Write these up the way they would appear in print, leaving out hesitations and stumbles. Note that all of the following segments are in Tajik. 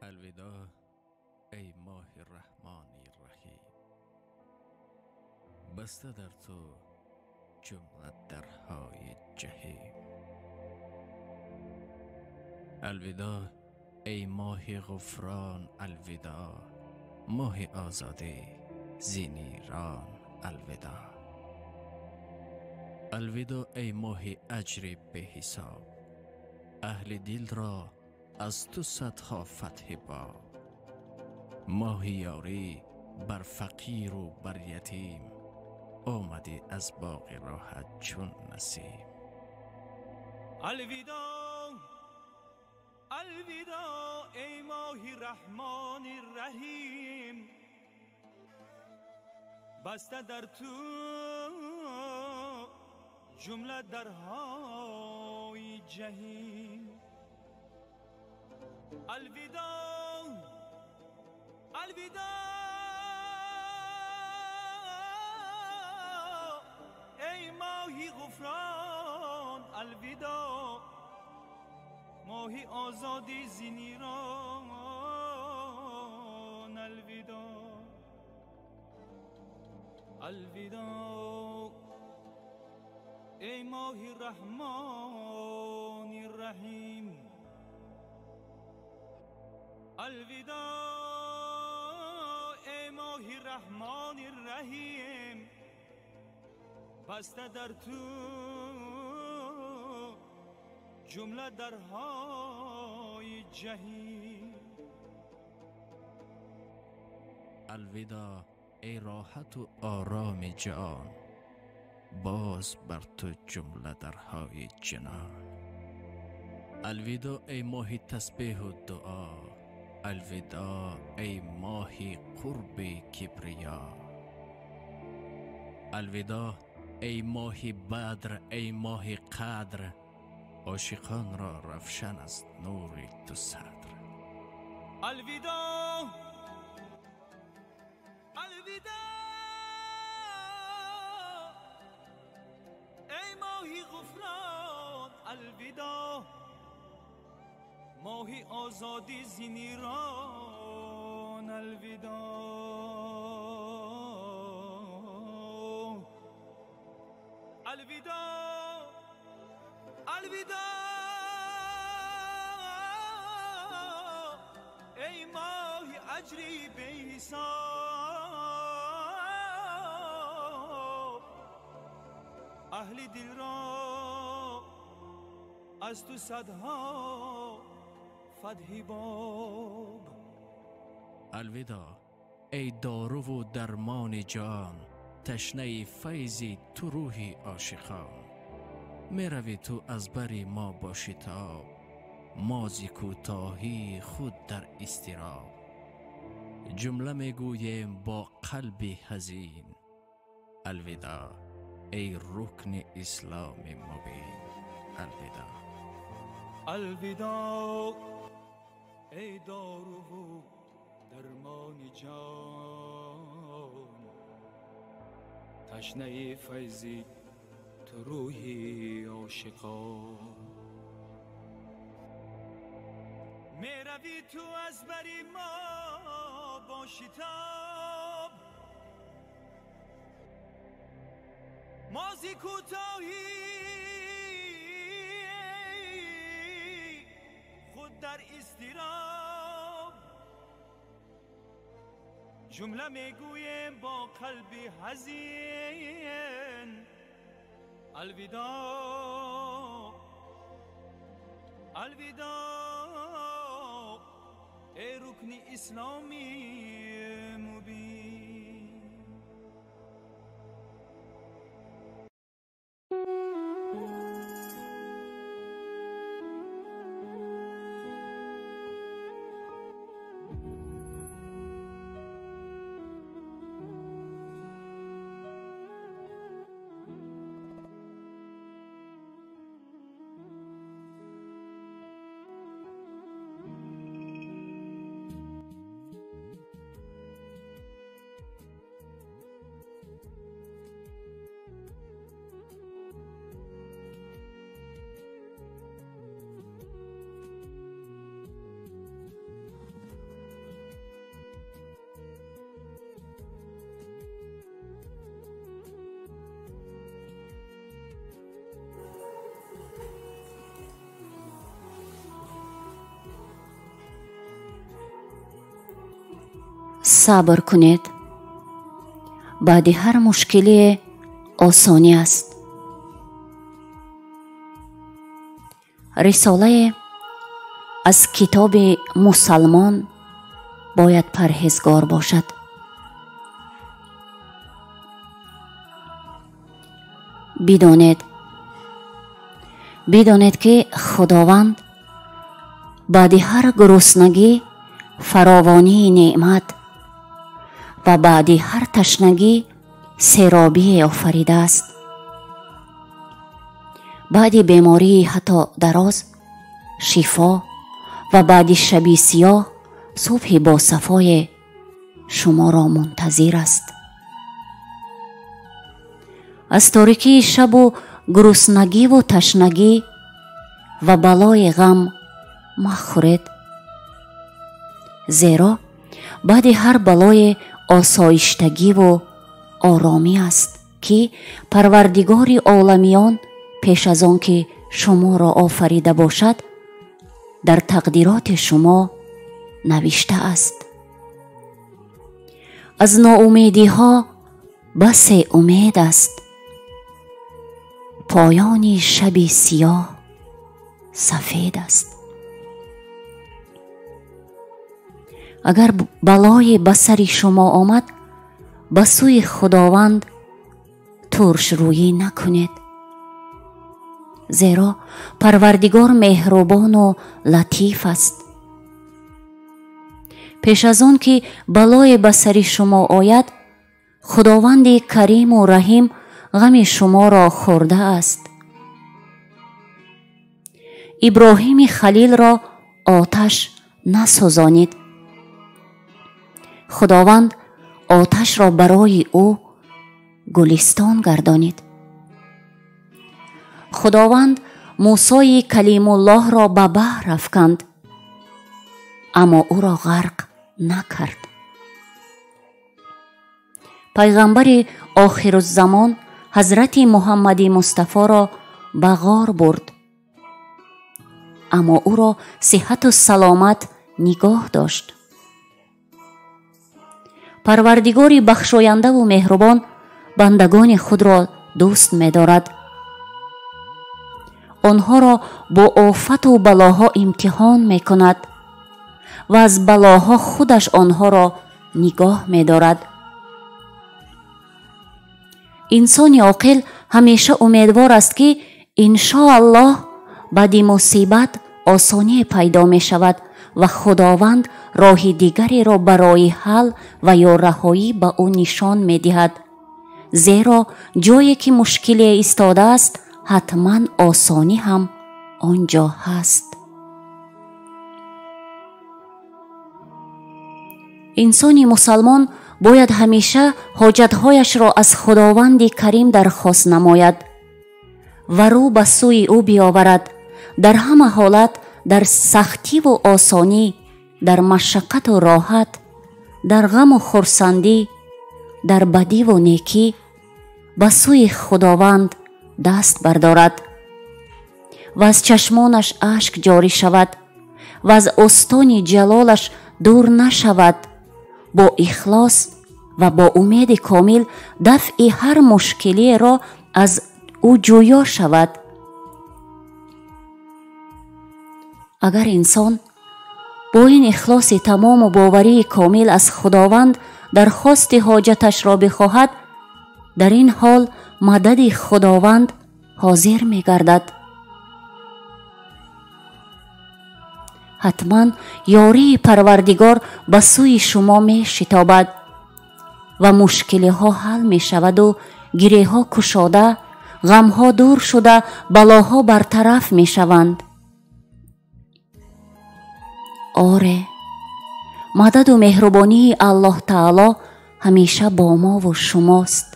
Алвидоъ эй моҳи Раҳмони Раҳим, баста дар ту ҷумла дарҳои ҷаҳим. Алвидоъ эй моҳи Ғуфрон, алвидоъ, моҳи озодӣ зи нирон, алвидоъ. Алвидоъ эй моҳи аҷри беҳисоб, аҳли дил ро аз ту садҳо фатҳи боб. Моҳи ёрӣ бар фақиру бар ятим, омадӣ аз боғи роҳат чун насим. Алвидоъ, алвидоъ эй моҳи Раҳмони Раҳим, баста дар ту ҷумла дарҳои ҷаҳим. Алвидоъ, алвидоъ эй моҳи Ғуфрон, алвидоъ, моҳи озодӣ зи нирон, алвидоъ. Алвидоъ эй моҳи Раҳмони Раҳим, алвидоъ эй моҳи Раҳмони Раҳим, баста дар ту ҷумла дарҳои ҷаҳим. Алвидоъ эй роҳату ороми ҷон, боз бар ту ҷумла дарҳои ҷинон. Алвидоъ эй моҳи тасбеҳу дуо, алвидоъ эй моҳи қурби кибриё. Алвидоъ эй моҳи Бадр, эй моҳи Қадр, ошиқонро равшан аст нури ту садр. Алвидоъ, алвидоъ эй моҳи Ғуфрон, алвидоъ, моҳи озодӣ зи нирон, алвидоъ. Алвидоъ, алвидоъ эй моҳи аҷри беҳисоб, аҳли дил ро аз ту садҳо фатҳи боб. Алвидоъ эй доруву дармони ҷон, ташнаи файзи ту рӯҳи ошиқон. Меравӣ ту аз бари мо бо шитоб, мо зи кӯтоҳии худ дар изтироб. Ҷумла мегӯем бо қалби ҳазин, алвидоъ эй рукни исломи мубин, алвидоъ. Алвидоъ эй доруву дармони ҷон, ташнаи файзи ту рӯҳи ошиқон. Меравӣ ту аз бари мо бо шитоб, мо зи кӯтоҳии худ дар изтироб. Ҷумла мегӯем бо қалби ҳазин, алвидоъ, алвидоъ эй рукни исломи мубин. Сабр кунед. Баъди ҳар мушкилие осонӣ аст. Рисолае аз китоби мусалмон бояд парҳезгор бошад. Бидонед, ки Худованд баъди ҳар гуруснагӣ фаровонии неъмат ва баъди ҳар ташнагӣ серобие офаридааст. Баъди бемории ҳатто дароз шифо ва баъди шаби сиёҳ субҳи босафое шуморо мунтазир аст. Аз торикии шабу гуруснагиву ташнагӣ ва балои ғам махӯред, зеро баъди ҳар балое осоиштагиву оромӣ аст, ки Парвардигори оламиён пеш аз он ки шуморо офарида бошад, дар тақдироти шумо навиштааст. Аз ноумедиҳо басе умед аст. Поёни шаби сиёҳ сафед аст. Агар балое ба сари шумо омад, ба сӯи Худованд туршрӯӣ накунед, зеро Парвардигор меҳрубону латиф аст. Пеш аз он ки балое ба сари шумо ояд, Худованди кариму раҳим ғами шуморо хӯрдааст. Иброҳими Халилро оташ насӯзонид. Худованд оташро барои ӯ гулистон гардонид. Худованд Мусои Калимуллоҳро ба баҳр афканд, аммо ӯро ғарқ накард. Пайғамбари охируззамон ҳазрати Муҳаммади Мустафоро ба ғор бурд, аммо ӯро сиҳату саломат нигоҳ дошт. Парвардигори бахшояндаву меҳрубон бандагони худро дӯст медорад. Онҳоро бо офату балоҳо имтиҳон мекунад ва аз балоҳо худаш онҳоро нигоҳ медорад. Инсони оқил ҳамеша умедвор аст, ки иншоаллоҳ баъди мусибат осоние пайдо мешавад ва Худованд роҳи дигареро барои ҳал ва ё раҳоӣ ба ӯ нишон медиҳад, зеро ҷое ки мушкиле истодааст, ҳатман осонӣ ҳам он ҷо ҳаст. Инсони мусалмон бояд ҳамеша ҳоҷатҳояшро аз Худованди Карим дархост намояд ва рӯ ба сӯи ӯ биёварад. Дар ҳама ҳолат, дар сахтиву осонӣ, дар машаққату роҳат, дар ғаму хурсандӣ, дар бадиву некӣ ба сӯи Худованд даст бардорад ва аз чашмонаш ашк ҷорӣ шавад ва аз остони ҷалолаш дур нашавад. Бо ихлос ва бо умеди комил дафъи ҳар мушкилиеро аз ӯ ҷӯё шавад. Агар инсон бо ин ихлоси тамому боварии комил аз Худованд дархости ҳоҷаташро бихоҳад, дар ин ҳол мадади Худованд ҳозир мегардад. Ҳатман ёрии Парвардигор ба сӯи шумо мешитобад ва мушкилиҳо ҳал мешаваду гиреҳҳо кушода, ғамҳо дур шуда, балоҳо бартараф мешаванд. Оре, мададу меҳрубонии Аллоҳ Таоло ҳамеша бо мову шумост.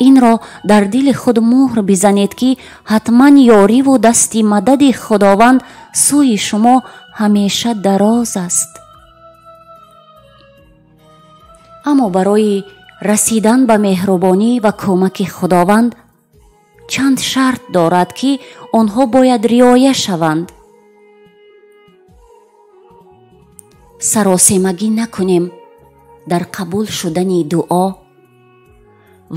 Инро дар дили худ муҳр бизанед, ки ҳатман ёриву дасти мадади Худованд сӯи шумо ҳамеша дароз аст. Аммо барои расидан ба меҳрубонӣ ва кӯмаки Худованд чанд шарт дорад, ки онҳо бояд риоя шаванд. Саросемагӣ накунем дар қабул шудани дуо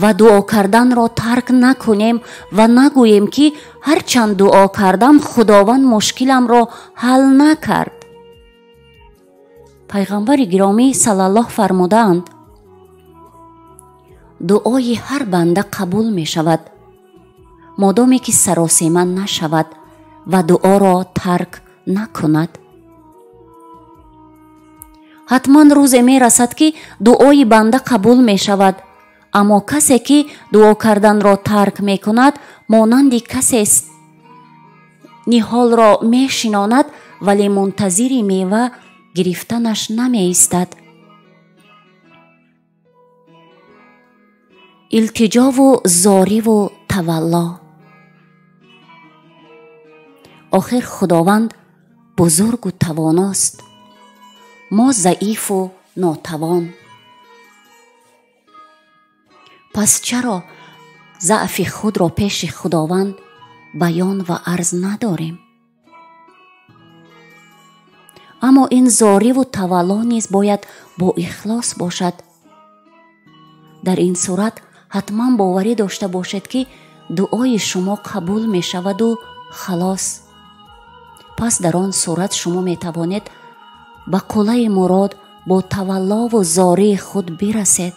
ва дуо карданро тарк накунем ва нагӯем, ки ҳарчанд дуо кардам, Худованд мушкиламро ҳал накард. Пайғамбари гиромӣ саллаллоҳ фармудаанд: дуои ҳар банда қабул мешавад, модоме ки саросема нашавад ва дуоро тарк накунад. Ҳатман рӯзе мерасад, ки дуои банда қабул мешавад, аммо касе ки дуо карданро тарк мекунад, монанди касест ниҳолро мешинонад, вале мунтазири мева гирифтанаш намеистад. Илтиҷову зориву тавалло. Охир Худованд бузургу тавоност, мо заифу нотавон. Пас чаро заъфи худро пеши Худованд баён ва арз надорем? Аммо ин зориву тавалло низ бояд бо ихлос бошад. Дар ин сурат ҳатман боварӣ дошта бошед, ки дуои шумо қабул мешаваду халос. Пас дар он сурат шумо метавонед ба қуллаи мурод бо таваллову зории худ бирасед.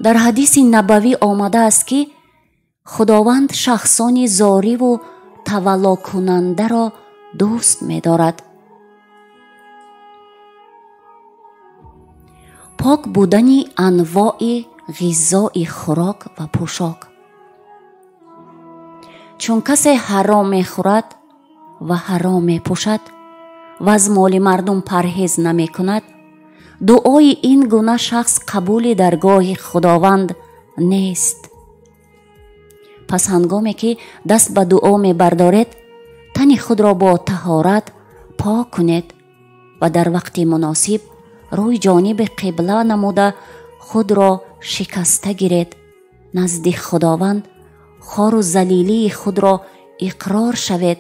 Дар ҳадиси набавӣ омадааст, ки Худованд шахсони зориву таваллокунандаро дӯст медорад. Пок будани анвои ғизои хӯрок ва пӯшок. Чун касе ҳаром мехӯрад ва ҳаром мепӯшад ва аз моли мардум парҳез намекунад, дуои ин гуна шахс қабули даргоҳи Худованд нест. Пас ҳангоме ки даст ба дуо мебардоред, тани худро бо таҳорат пок кунед ва дар вақти муносиб рӯи ҷониби қибла намуда худро шикаста гиред. Назди Худованд хору залилии худро иқрор шавед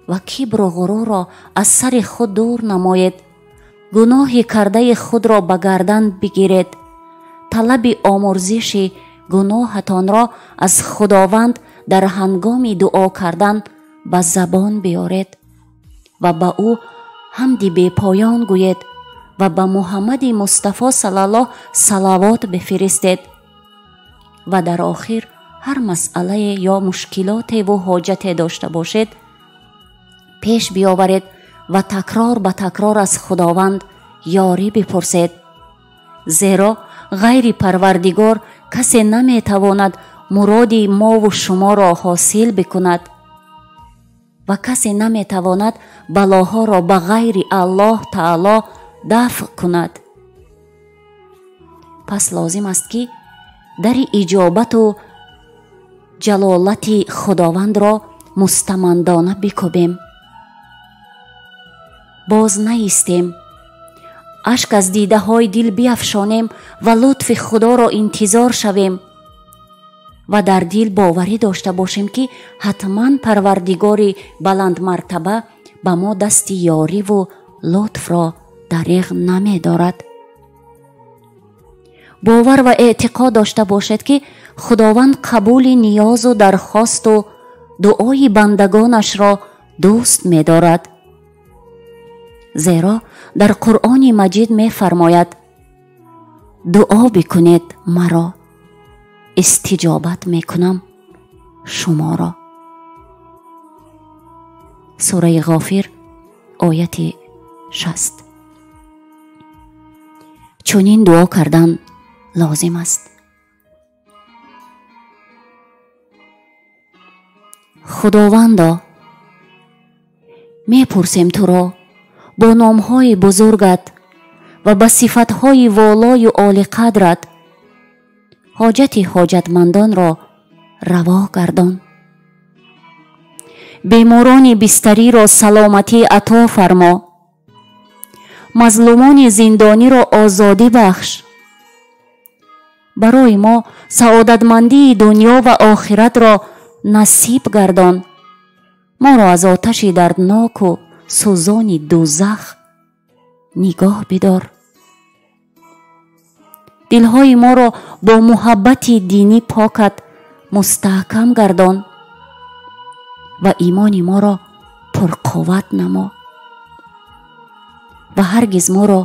ва кибру ғурурро аз сари худ дур намоед. Гуноҳи кардаи худро ба гардан бигиред. Талаби омурзиши гуноҳатонро аз Худованд дар ҳангоми дуо кардан ба забон биёред ва ба ӯ ҳамди бепоён гӯед ва ба Муҳаммади Мустафо саллаллоҳ салавот бифиристед. Ва дар охир ҳар масъалае ё мушкилотеву ҳоҷате дошта бошед, пеш биёваред ва такрор ба такрор аз Худованд ёрӣ бипурсед. Зеро ғайри Парвардигор касе наметавонад муроди мову шуморо ҳосил бикунад ва касе наметавонад балоҳоро ба ғайри Аллоҳ таоло дафъ кунад. Пас лозим аст, ки дари иҷобату ҷалолати Худовандро мустамандона бикӯбем. Боз наистем, ашк аз дидаҳои дил биафшонем ва лутфи Худоро интизор шавем ва дар дил боварӣ дошта бошем, ки ҳатман Парвардигори баландмартаба ба мо дасти ёриву лутфро дариғ намедорад. Бовар ва эътиқод дошта бошед, ки Худованд қабули ниёзу дархосту дуои бандагонашро дӯст медорад. Зеро дар Қуръони Маҷид мефармояд: дуо бикунед маро, истиҷобат мекунам шуморо. Сураи Ғофир, ояти 60. Чунин дуо кардан лозим аст: Худовандо, мепурсем туро бо номҳои бузургат ва ба сифатҳои волою олиқадрат ҳоҷати ҳоҷатмандонро раво гардон. Беморони бистариро саломатӣ ато фармо. Мазлумони зиндониро озодӣ бахш. Барои мо саодатмандии дунё ва охиратро насиб гардон. Моро аз оташи дардноку Сӯзони дӯзах нигоҳ бидор. Дилҳои моро бо муҳаббати динӣ покат мустаҳкам гардон ва имони моро пурқувват намо ва ҳаргиз моро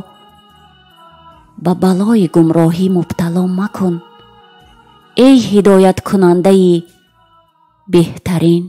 ба балои гумроҳӣ мубтало макун, эй ҳидояткунандаи беҳтарин.